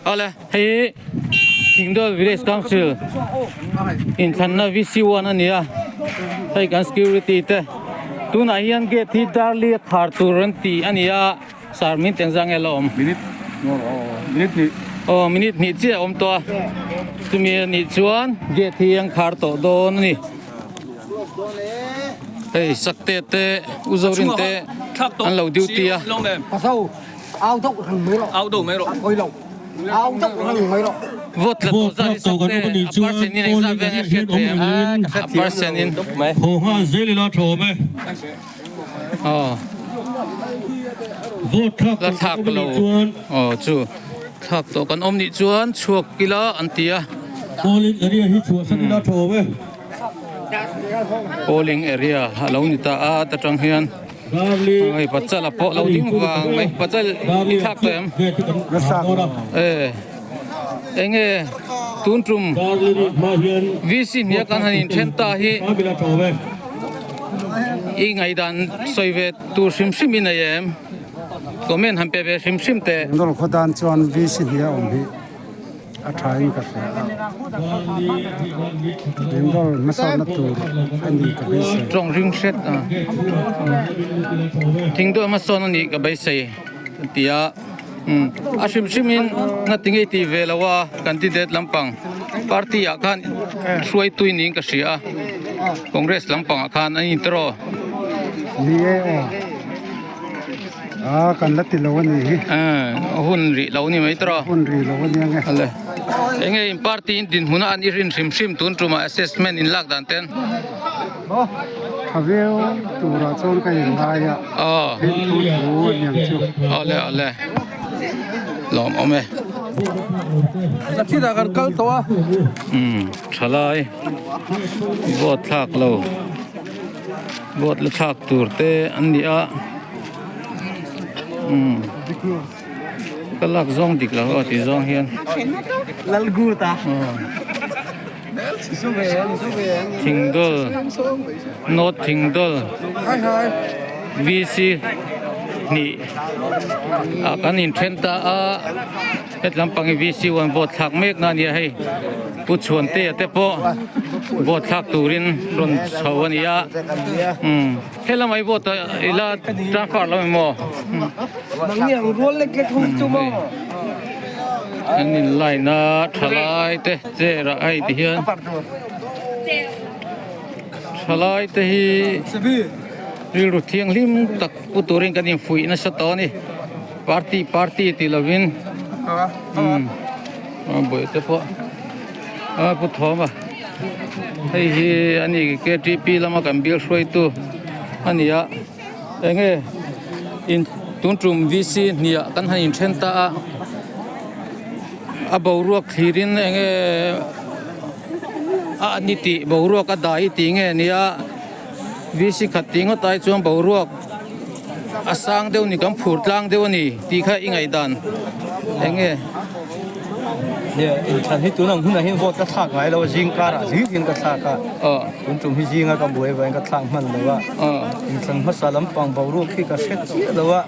Awle hei hi Thingdawl Village Council inthlanna VC one a ni a hei kan security te tunah hian gate hi darli a khar tur an tih a ni a sir min teng zang nge la awm minute minute hnih aw minute hnih chiah a awm tawh a chumi a nih chuan gate hi an khar tawh dawn a ni. Hei Sakte te U Zorin te an lo duty a. Vote tla tawh zat hi Sakte a percent in engzat vel nge hriat thei ang a percent in. Aw la thlak lo aw chu thlak tawh kan awm nih chuan chhuak ila an ti a. Polling area a lo ni ta a ta tang hian hei pachal a pawh lo ding vang mai pachal i thlak tawh em e enge tun tum VC hnia kan han inthen ta hi i ngaihdan sawi ve tur hrim hrim i nei em comment han pe ve hrim hrim teh. Dawr khaw dan chuan VC hnia awm hi. A tha in ka hria a, Bengal hmasawnna tur a nih ka beisei. Tawng ring hret a, thingdawh hmasawn a nih ka beisei a ti a, a hrim hrim in ngati ngei tih ve lo a candidate lampang party ah khan hruaitui niin ka hria a, Congress lampang ah khan an intro. Ni e aw. A kan la ti lo a nih hi. Hun rih lo ni mai tawh. Hun rih lo a nia nge. Ale. Enge in party in dinhmun a an i rin hrim hrim tun tumah assessment in lak dan ten. Tha viau turah chuan ka in ngai a. Aw. Thil thu thu a niang chu. Ale ale. Lawm awm e. Thil ah kan kal tawh a. Umm thalai vote thlak lo. Vote la thlak tur te an ni a umm ka lak zawng dik lo aw ti zawng hian thingdawl note thingdawl VC hnih ah kan inthen ta a hetlam pang hi VC one vote thlak mek na a ni a hei Pu Chhuantea te pawh vote thlak turin rawn chho a ni a umm helamah hi vote ila transfer lo emaw an in line a thalai te chair ah hei ti hian thalai te hi rilru thianghlim tak pu turin kan infuih nasa tawh a ni party party tih lovin umm. A buai te pawh a pu thawm a hei hi a ni ktp lama kan bial hruaitu a ni a eng nge in tun tum vc hniah kan han inthen ta a a boruak thlirin eng nge a ni tih boruak a dai tih nge a ni a vc khat tih ngawt ai chuan boruak a sang deuh a ni kan phur tlang deuh a ni tih kha i ngaihdan eng nge. Nia inthlan hi tun ang hunah hian vote ka thlak ngai lo a zing karah zing hian ka thlak a tun tum hi zinga ka buai vangin ka thlak hman lo a inthlan hmasa lampang boruak hi ka hre chiah lo a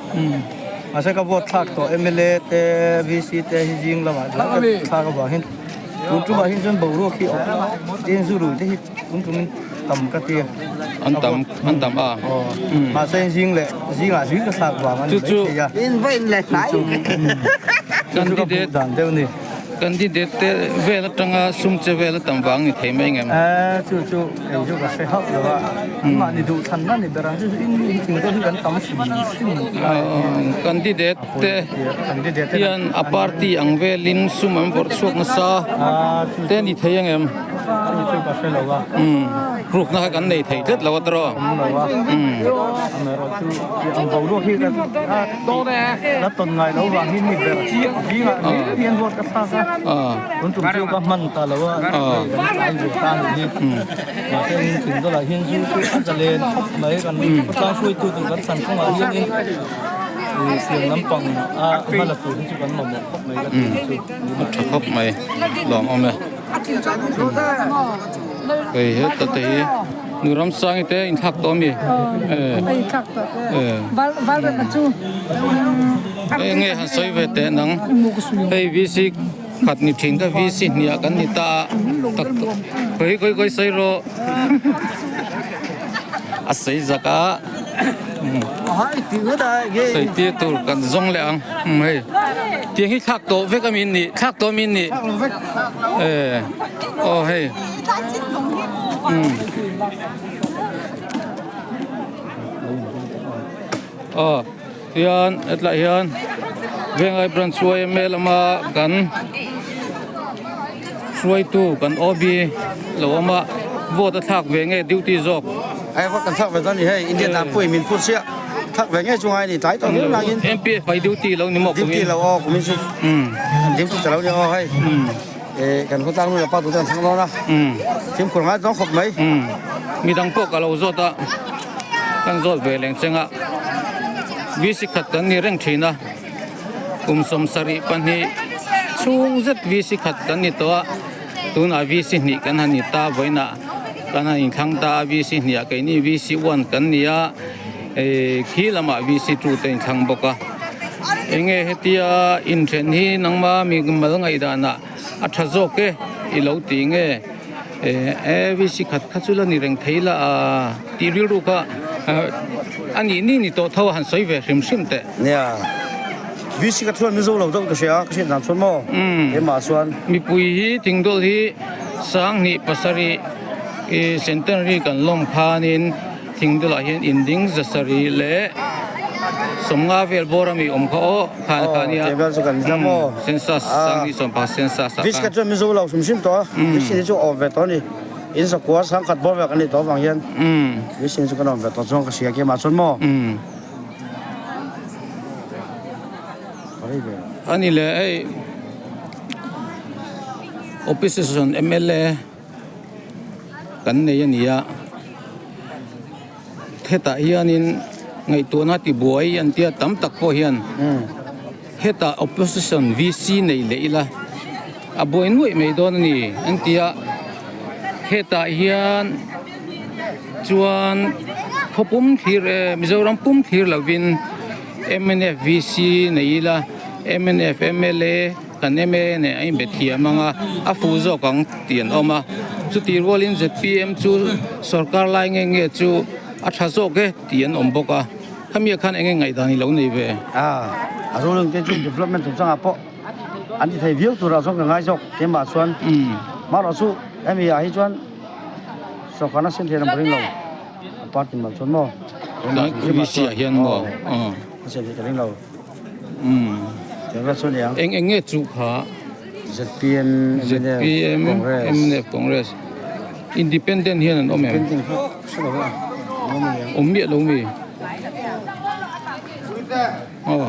mahse ka vote thlak tawh mla te vc te hi zing lamah ka thlak avang hian tun tumah hian chuan boruak hi tin zu rui te hi Tun tumin tam ka ti a. An tam an tam a. Aw. Mahse zing leh zingah zing ka thlak vang a ni mai thei a. In va in leh hnai. Candidate dan deuh ni. Candidate te vel atanga sum che vel a tam vang ni thei mai ngem. Eh chu chu kei chu ka hre hauh lo a. Anmahni duh thlan na ni ber ang chu chu in mi thing te hi kan tam hrim hrim. Candidate te hian a party ang velin sum an vawrh chhuak nasa te ni thei angem. Rukna kha kan nei thei tlat lo a tawrh a tha khawp mai lawmawm e. Hei heta te hi nu Ramsangi te inthlak tawh a mi? Aw inthlak tawh. Val rem a chu. Eng nge han sawi ve teh nang hei VC khat ni thin kha VC hniah kan ni ta a tak khawi khawi khawi sawi rawh a sawi zak a sawi tir tur kan zawng leh ang hei tiang hi thlak tawh vek a min nih thlak tawh a min nih e aw hei umm. Aw tihian hetlaiah hian Venglai branch yma lama kan hruaitu kan OB lo awm a vote a thlak ve nge duty zawk. Hei vote kan thlak ve dawn a ni hei Indian dan pawhin min phur chiah thlak ve nge chu ngai a ni tlai tawh viau nangin. MPF ai duty lo ni maw kumin. Duty lo aw kumin chu duty ta lo ni aw hei. Eh kan khawtlang nu leh pa tute an thlang dawn a, fimkhur ngai dawn khawp mai. Midang pawh ka lo zawt a, kan zawt ve leng cheng a, VC khat kan ni reng thin a, kum 72 chhung zet VC khat kan ni tawh a, tunah VC hnih kan han ni ta vawiinah kan han inthlang ta a, VC hnih ah keini VC 1 kan ni a, eh khi lamah VC 2 te inthlang bawk a. Enge hetia inthen hi nangma mi mal ngaihdanah a tha zawk e i lo ti nge eh VC khat kha chu la ni reng thei la a tih rilru kha a nih ni ni tawh tho a han sawi ve hrim hrim teh. Nia VC khat chuan Mizo lo deuh ka hria ka hriat dan chuan maw keimah chuan. Mipui hi thingdawl hi 2007 i centenary kan lawm khanin. Thingdulah hian inding zasarih leh 50 vel bawr ami awm kha aw khan kha nia census 2019 census ah khan. Vice chuan Mizo lo hrim hrim tawh a Vice hi chu awm ve tawh a ni in zakua sangkhat bawr vel kan nih tawh avang hian Vice chu kan awm ve tawh chuan ka hria keimah chuan maw. Ani leh hei opposition mla. Kan nei a ni a hetah hianin ngaihtuahna tibuai an tia tam tak pawh hian hetah opposition VC nei leh ila a buai nuaih mai dawn a ni an ti a hetah hian chuan khaw pum thlir eh Mizoram pum thlir lovin mnf VC nei ila mnf mla. Kan mla nen a inbe thiam ang a, a fuh zawk ang tih an awm a. Chutih rualin zpm chu sorkar lai nge nge chu a tha zawk e tih an awm bawk a. Khami ah khan eng nge ngaihdan i lo nei ve? A, a ruling te chu development chungchangah pawh an ti thei viau turah chuan ka ngai zawk keimah chuan. Marawh chu hemi ah hi chuan sorkarna sen theih an ring lo, a party mal chuan maw? VC ah hian maw? A sen theih ka ring lo. Eng eng nge chu kha? ZPM, ZPM, mnf, Congress. Independent hian an awm em? Awm miah lo mi? Aw,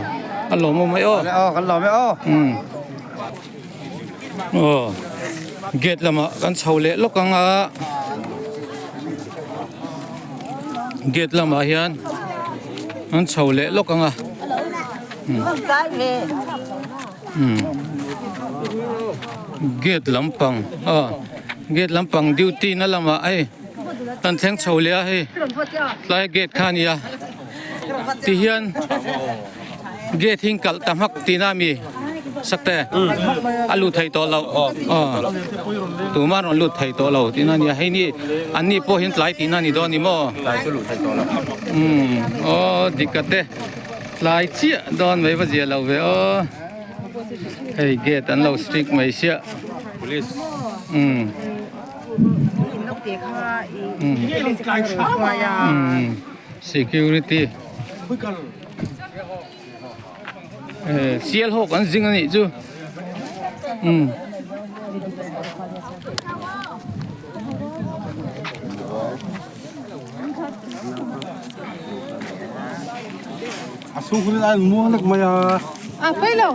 a lawm awm mai aw. Aw, kan lawm e aw. Aw, gate lamah kan chho leh lawk ang a. Gate lamah hian an chho leh lawk ang a. Gate lampang aw gate lampang duty na lamah hei kan thleng chho leh a hei tlai gate kha a ni a tihian. Gate hi kalh ta hmak tihna a mi sakte a lut thei tawh loh aw tumah rawn lut thei tawh lo tihna a nia hei ni an ni pawh hian tlai tihna a ni dawn a ni maw tlai chu lut thei tawh lo umm aw dik a te tlai chiah dawn mai va zia lo ve aw hei gate an lo strict mai siah police umm umm security. Sial hawk an zing a nih chu umm. A chhung hun in a muang lek mai a. A pawi lo.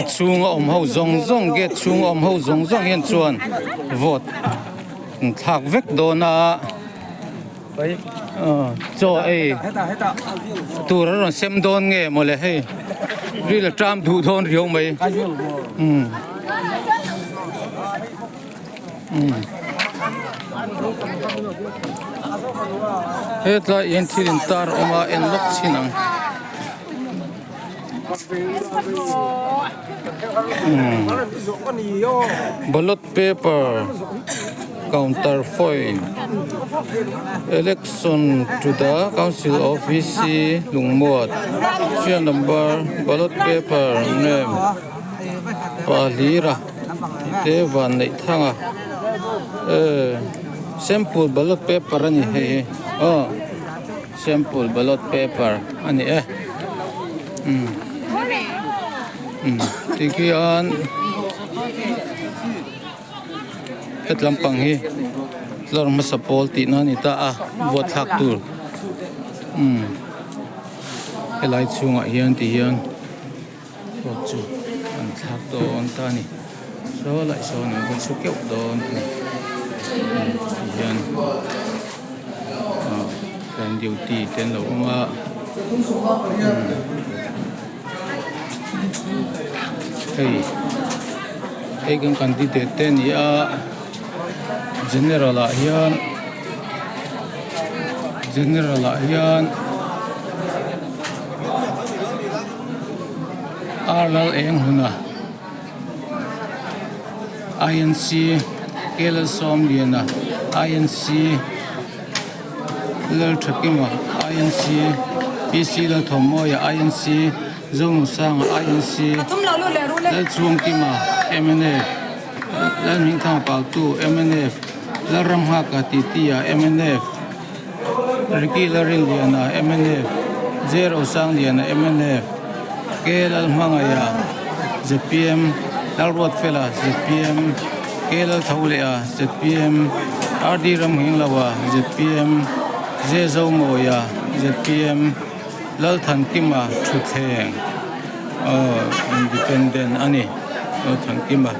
A chhunga awm ho zawng zawng gate chhunga awm ho zawng zawng hian chuan vote an thlak vek dawn a chaw ei tur a rawn sem dawn nge mawle hei ril a ṭam duh dawn riau mai umm. Hetlai hian thil intar awm a en lawk chin ang. Ballot paper counter foil election to the council of VC Lungmuat serial number ballot paper name Pahlira tih te van neih thang a ehh sample ballot paper a ni hei hi aw. Sample ballot paper a ni e umm umm tikhian het lampang hi tlar hmasa pawl tihna a ni ta a vote thlak tur umm helai chhungah hian tihian vote chu an thlak dawn ta a ni saw lai sawn an va chhu keuh dawn a ni tihian ah chuan duty te an lo awm a hei hei kan candidate te a ni a general ah hian general ah hian. Ar lal eng huna INC Kelalsawmliana INC Lalthakima INC PC Lalthawmawia INC Zonunsanga INC Lalchhuangkima mnf Lalhmingthanga Pautu mnf Lalramnghaka Titia mnf. Ricky Larinliana mnf, J Rosangliana mnf, K Lalhmangaiha zpm, Lalruatfela zpm, K Laltholea zpm, RD Ramhingloa zpm, J Zomawia zpm, Lalthankima Thutthleng aw independent a ni Lalthankima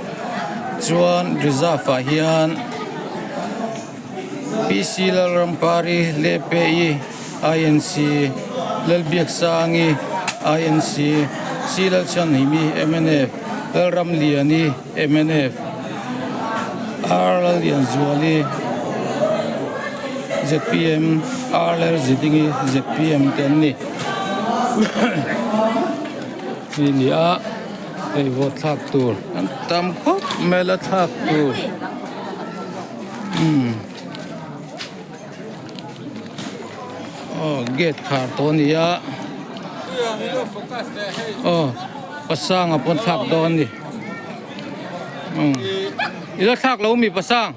chuan reserve ah hian. PC Lalrampari, Lepe-i, INC, Lalbiaksangi, INC, C Lalchhanhimi, mnf, Lalramliani, mnf, R Lallianzuali, zpm, R Lalzidingi, zpm te an ni. Hei ni a, hei vote thlak tur an tam khawp mai la thlak tur. Umm aw gate khar tawh a ni a aw pasanga pawn thlak dawn a ni umm i la thlak lo mi pasang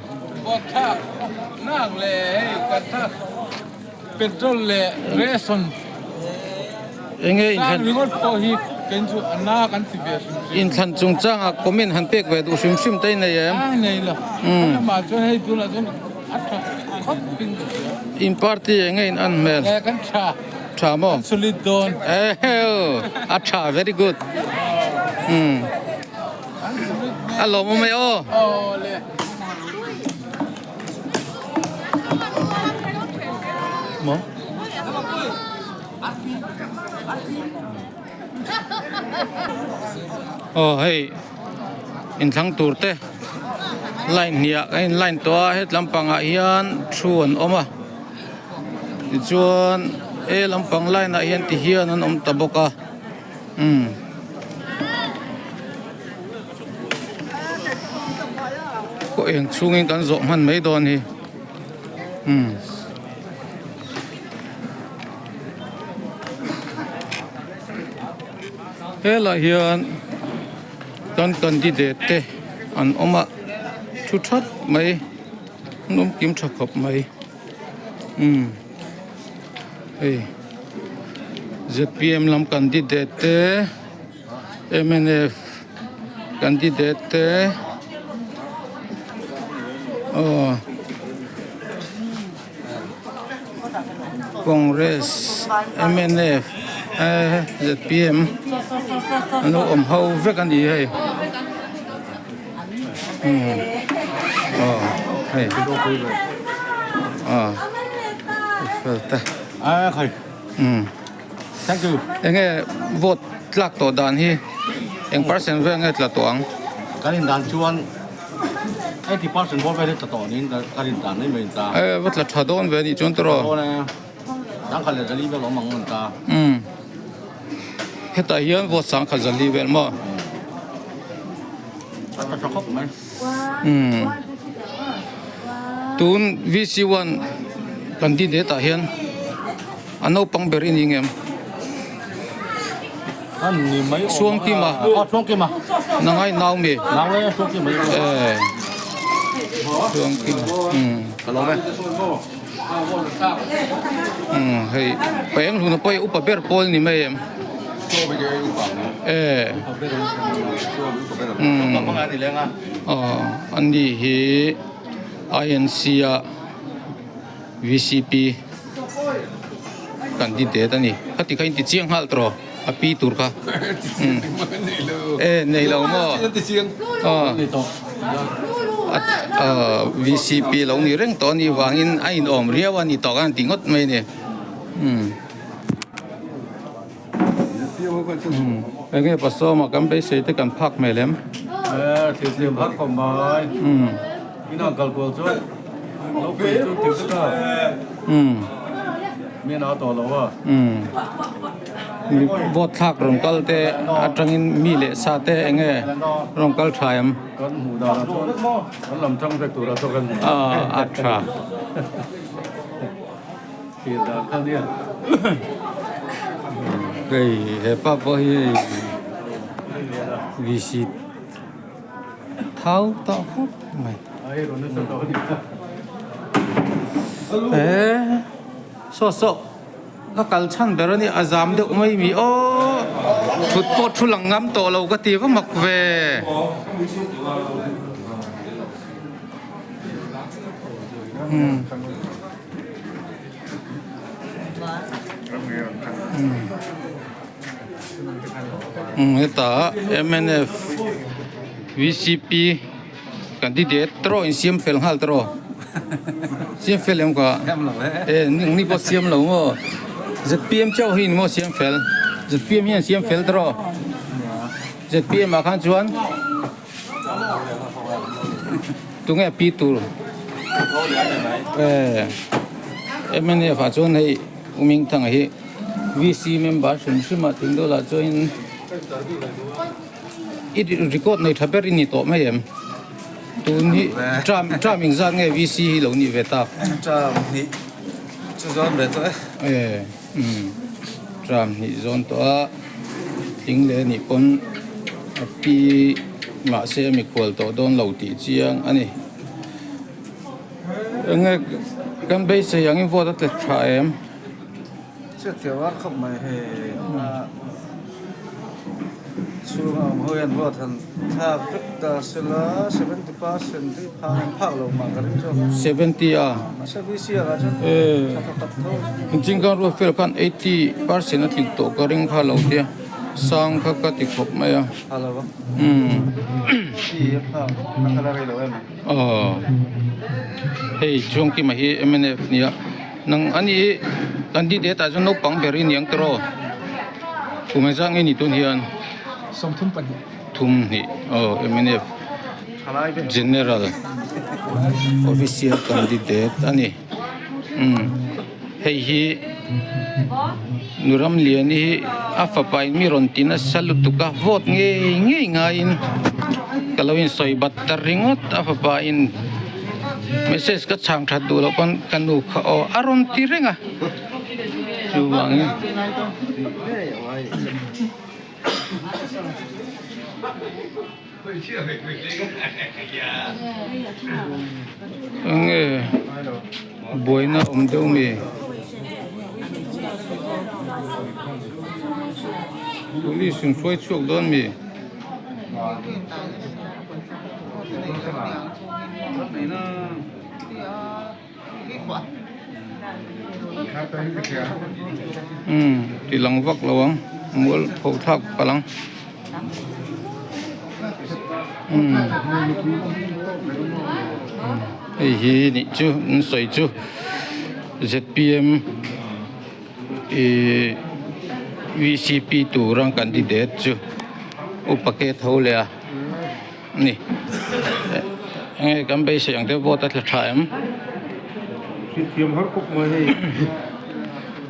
Petrol leh ration Enge sang ringawt pawh hi kei chu a na kan ti ve hrim hrim. Inthlan chungchangah comment han pek ve duh hrim hrim te i nei em? A nei lo. Kan lamah chuan hei tunah chuan a tha khawp in ka hria. In party enge in an hmel? E kan tha. Tha maw? Kan solid dawn. Eheu a tha very good. Umm. A lawmawm e aw. Aw le. Maw? Aw hei inthlang tur te line hnih ah kan in line tawh a het lampang ah hian thu an awm a tichuan he lampang line ah hian ti hian an awm ta bawk a umm. Khaw eng chhungin kan zawh hman mai dawn hi umm helaiah hian kan candidate te an awm a thu that mai an awm kim tha khawp mai umm hei zpm lam candidate te. Mnf candidate te aw Congress mnf eh zpm an lo awm ho vek a ni hei umm aw hei aw fel te umm. Thank you. Enge vote tlak tawh dan hi eng percent vel nge tla tawh ang? Kan in dan chuan 80% bawr vel hi tla tawh niin ka rin dan mai mai ta. E va tla tha dawn ve anih chuan tawh. Dawn e. Sangkhat leh zali vel awm ang an ta. Umm. Hetah hian vote sangkhat zali vel maw? A tla tha khawp mai. Umm. Tun VC1 candidate ah hian a naupang ber i ni ngem? An ni mai awm. Chhuangkima. Aw Chhuangkima. Nangai Naomi. Nau e Chhuangkima. Eh. Chhuangkima. Umm. Ka lawm e. Umm hei paeng hluna pawh hi upa ber pawl ni mai em? Eh. Umm. Aw ani hi INC a VCP candidate a ni. Khati kha in ti chiang nghal tawh a pi tur kha. E nei lo maw? Aw VCP lo ni reng tawh a nih vangin a inawm riau a ni tawh khan ti ngawt mai a ni. Enge pasawma kan beisei te kan phak hmel em? E thil thiam har khawp mai. Inah kal kual chuan lo pui chu ti vek a. Mi an au tawh lo a. Mi vote thlak rawn kal te atangin mi leh sa te enge rawn kal tha em? Kan hmuh danah chuan kan lam tang vek turah chuan kan hmu. A tha. Hei hepa pawh hi VC thau tawh khawp mai eh saw saw ka kal chhan ber a ni a zam deuh mai mi aw thut pawh thu lang ngam tawh lo ka ti va mak ve. Hetah mnf vcp candidate tawh insiam fel nghal tawh siam fel em ka e ni pawh siam lo maw zpm chauh hi ni maw siam fel zpm hian siam fel tawh zpm ah khan chuan. Tunge pi tur eh mnf ah chuan hei Umingthanga hi VC member hrim hrim ah thing dawlah chuan i record nei tha ber i ni tawh mai em tun hi term term engzat nge VC hi lo nih ve tak term hnih chu zawn ve tawh e eh umm term hnih zawn tawh a. Tling leh anih pawn a pi mahse a mikhual tawh dawn lo tih chiang a ni. Enge kan beisei angin vote a tlet tha em? Chiat thiam a khawp mai hei a chhunga awm ho hian vote han thlak vek ta sela 70% hi phang an phak lo mah ka ring zawk. 70 a? Mahse VC ah chuan tha thawkhat tho. Chingkang ruat fel khan 80% a tling tawh ka ring kha lo tia sang kha ka ti khawp mai a. Aw hei Chhuangkima hi mnf nia nang ani hi candidate ah chuan naupang ber i niang tawh aw kum engzah nge ni tun hian thum hnih aw mnf general official candidate a ni umm hei hi Nuramliani hi a fapa in mi rawn ti nasa lutuk a vote ngei ngei ngaiin ka lo insawi bat ta ringawt a fapa in message ka chhang that duh loh pawn ka nu kha aw a rawn ti reng a chuvangin. Enge buaina awm deuh mi police in hruai chhuak dawn mi. Umm ti lang vak lo ang mual pho thlak palh ang umm hei hi nih chu an sawi chu zpm ihh vcp tur a candidate chu upa ke tho leh a. Ni. Enge kan beisei ang te vote a tla tha em? Hriatthiam har khawp mai hei.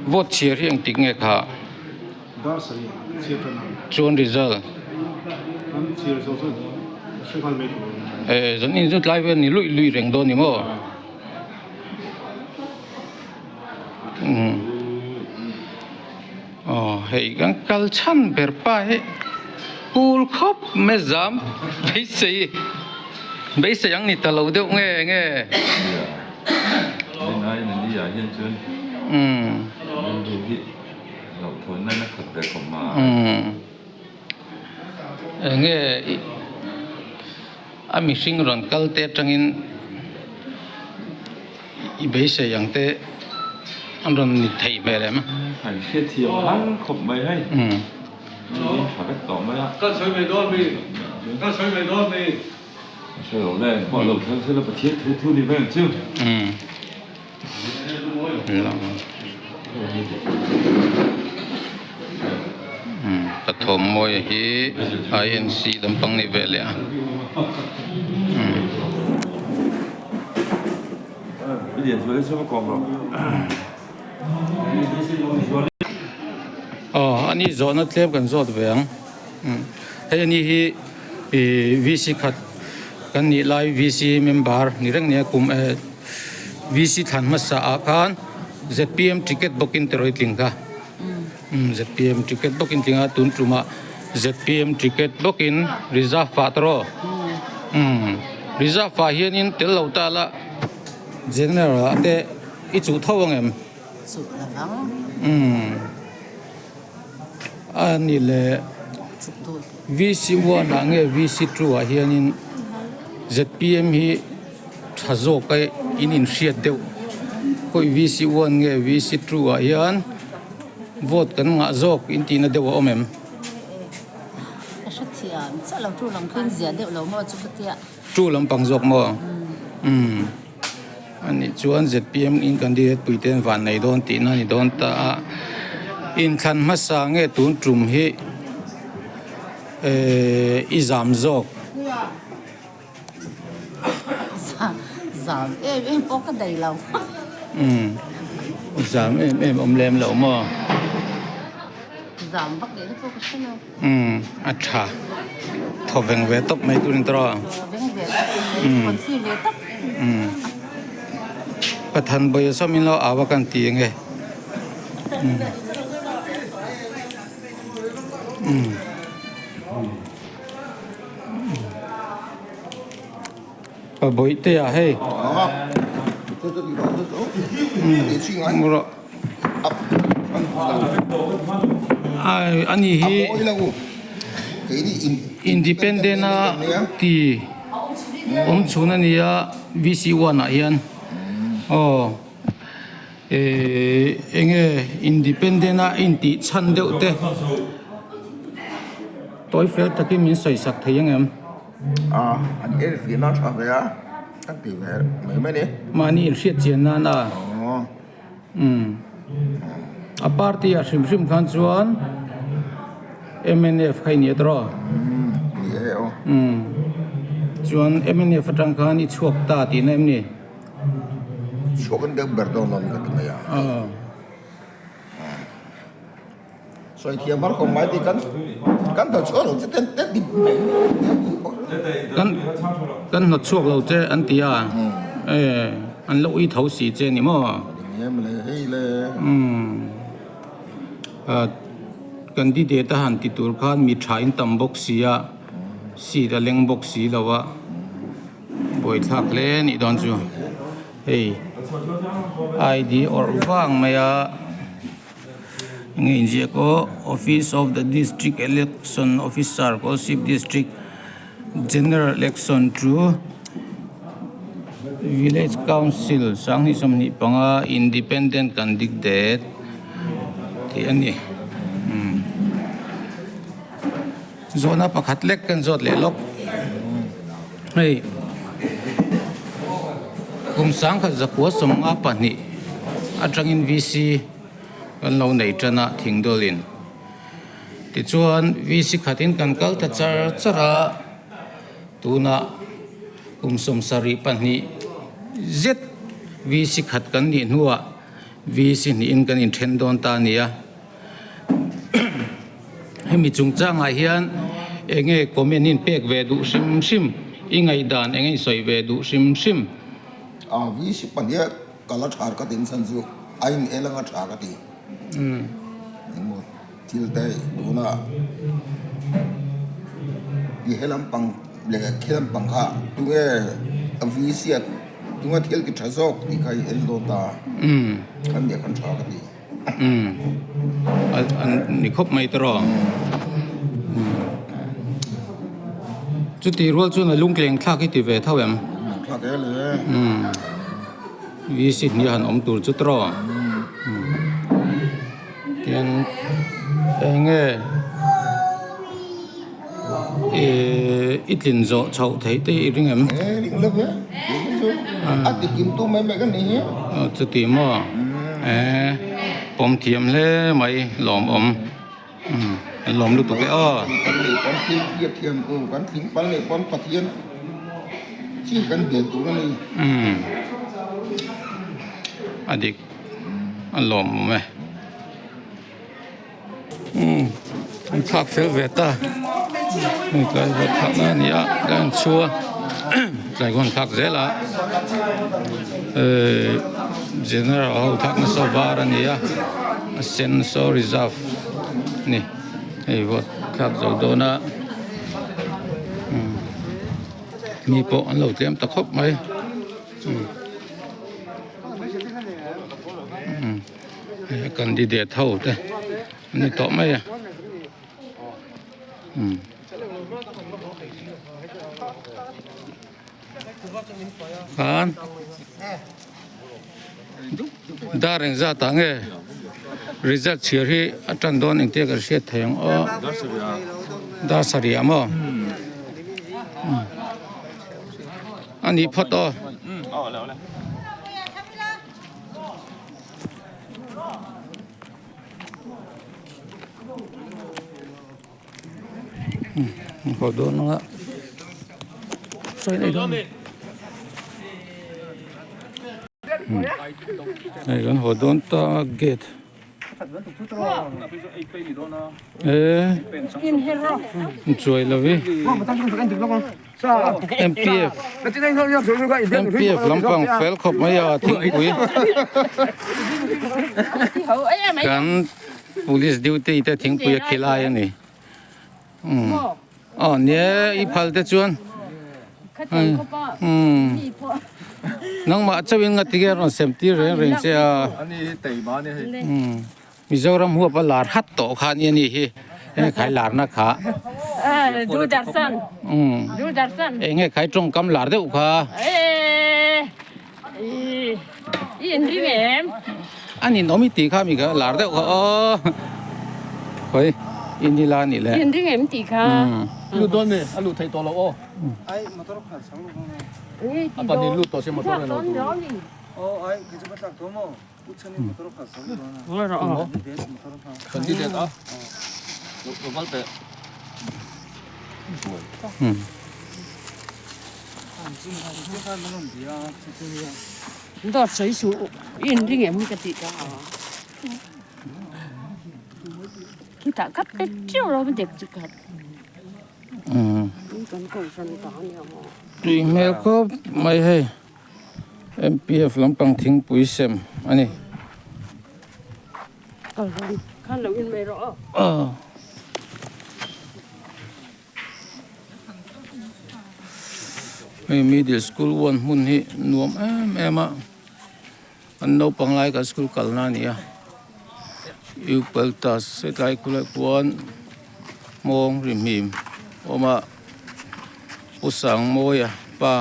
Vote chhiar hi engtik nge kha? Dar sarih chhiar tan ang. Chuan result. Kan chhiar zawh chuan hre nghal mai tur. Eh zan in chu tlai vel ni luih luih reng dawn ni maw? Umm aw hei kan kal chhan ber pa hi cool khawp mai zam beisei beisei ang ni ta lo deuh nge nge. Umm. Enge a mihring rawn kal te atangin i beisei ang te an rawn ni theih hmel em? An hrethiam har khawp mai hei. Tha vek tawh mai a. Ka sawi mai dawn mi. Ka sawi mai dawn mi. Hre lo le, pawh lo thleng sela Pathian thu thu ni veng chu. Pathawm mawi hi INC lampang ni ve leh a. Aw ani zawhna tlem kan zawt ve ang. Hei ani hi ih VC khat kan nih lai VC member ni reng nia kum eh VC thlan hmasa ah khan zpm ticket bawkin ti rawi tling kha umm zpm ticket bawkin tling a tun tumah zpm ticket bawkin reserve ah te rawh umm reserve ah hianin tel lo ta la general ah te i chuh tho ang em umm. A ni le VC 1 ah nge VC 2 ah hianin zpm hi tha zawk a in inhriat deuh khawi VC 1 nge VC 2 ah hian vote kan ngah zawk in tihna deuh a awm em? Two lampang zawk maw? Umm. A nih chuan zpm in candidate pui te an van nei dawn tihna a ni dawn ta a, inthlan hmasa nge tun tum hi ehh i zam zawk. Zam em em pawh ka nei lo. Umm zam em em awm lem lo maw? Zam vak leh na pawh ka hre lo. Umm a tha thaw veng ve tawp mai tur in tawh a. Thaw veng ve tawp mai confi ve tawp. Umm Pathan bawi a sawm in lo au a kan ti ange. Umm umm Pa bawihte ah hei. Umm rawh. Ani hi Independent a ti awm chhun a ni a VC one ah hian aw ehh enge Independent a intih chhan deuh te tawi fel takin min sawi sak thei ang em? Mahni inhriat chian nana. Umm. A party ah hrim hrim khan chuan mnf kha i ni a tawh. Umm ni e aw. Umm. Chuan mnf atang khan i chhuak ta tihna em ni? Chhuak in deuh ber dawn lo ni ka ti mai a. Aw. Sawi thiam har khawp mai tih kan kan hnawt chhuak lo che ten ten ti mai Kan kan hnawt chhuak lo che an ti a e an lo ui tho si che ni maw? Hei le. Umm candidate a han ti tur khan mi tha in tam bawk si a seat a leng bawk si lo a buaithlak hle a nih dawn chu hei ID awrh vang mai a. Enge inziak aw Office of the District Election Officer Kolasib District General Election to Village Council sanghnih 25 Independent Candidate tih a ni umm zawhna pakhat lek kan zawt leh lawk hei kum 1952 atangin VC. Kan lo nei tan a thing dawlin. Tichuan VC khatin kan kal ta char char a, tunah Kum 72 zet VC khat kan nih hnuah VC hnihin kan inthen dawn ta a ni a. Hemi chungchangah hian enge comment in pek ve duh hrim hrim, i ngaihdan enge i sawi ve duh hrim hrim. A VC pahniha kala tha ka tin chhan chu a in el anga tha ka ti. Engmaw thil te tuna i he lampang leh khi lampang kha tunge a VC a tunge thil ti tha zawk tih kha i en dawn ta khan nia khan tha ka ti. Ni khawp mai tawh Chuti rual chuan a lungtleng thlak hi ti ve tho em? Thlak e le. VC hnih han awm tur chu tawh. Tian eng nge i tlin zawh chhoh theih te i ring em? E ring lo ve. A ti kim tu mai mai ka ni hi. Chuti maw? E pawm thiam hle mai lawmawm. An lawm lutuk e aw. Kan leh pawn thil hriat thiam tur kan thing pal leh pawn Pathian chi kan bial tur a ni. A dik a lawmawm e. An thlak fel ve ta. Hei tlai vawt thlak na a ni a tlai an chhu a tlai khawn thlak zel a ehh general ho thlak nasa var a ni a a sen saw reserve a ni hei vawt thlak zo dawn a mi pawh an lo tlem ta khawp mai. Candidate ho te an ni tawh mai a khan dar engzat ah nge result chhiar hi a tan dawn engtia kan hriat thei ang aw dar sarih ah maw a nih phawt aw. Haw dawn anga sawi nei dawn hei kan haw dawn ta gate e chuai lo i. MPF MPF lampang fel khawp mai a thingpui kan police duty te thingpui a khilai a ni umm aw nia i phal te chuan umm nangmah chauhin nga tige rawn sem tir reng reng che a umm. Mizoram huap a lar hat tawh kha ania ni hi enge khai larna kha Doordarshan Doordarshan enge khai tawngkam lar deuh kha i in ring em a nin awm i tih kha mi kha lar deuh kha aw khawi i ni la ni le in ring em tih kha lut dawn mi a lut theih tawh lo aw a pahnih lut tawh se motor a lo tur Dawt sawi suh i inring em ka tih ka khitah khat te teuh lo dek chu khat Tui hmel khawp mai hei. MPF lampang thingpui sem a ni. Hei middle school one hmun hi nuam em em a an naupang lai kan school kalna a ni a Eupaltas hetlai khulai khuan hmawng ri hmim a awm a Pu Sangmawia pa.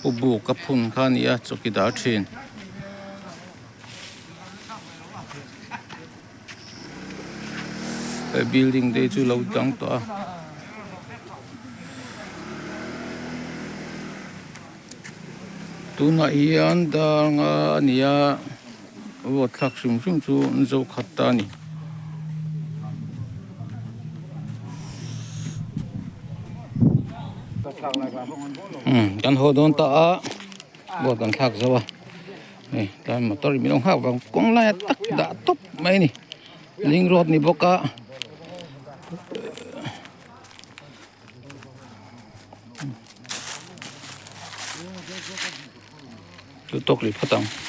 Pu buk a phun kha a ni a chawkidar thin. He building te chu lo dang tawh a. Tunah hian dar nga a ni a vote thlak hrim hrim chu an zo khat ta a ni. Umm kan haw dawn ta a boat kan thlak zo a hei tlai motor in min lo nghak vang kawng laia tak dah tawp mai a ni link road ni bawk a. Chu tawk leh phawt ang.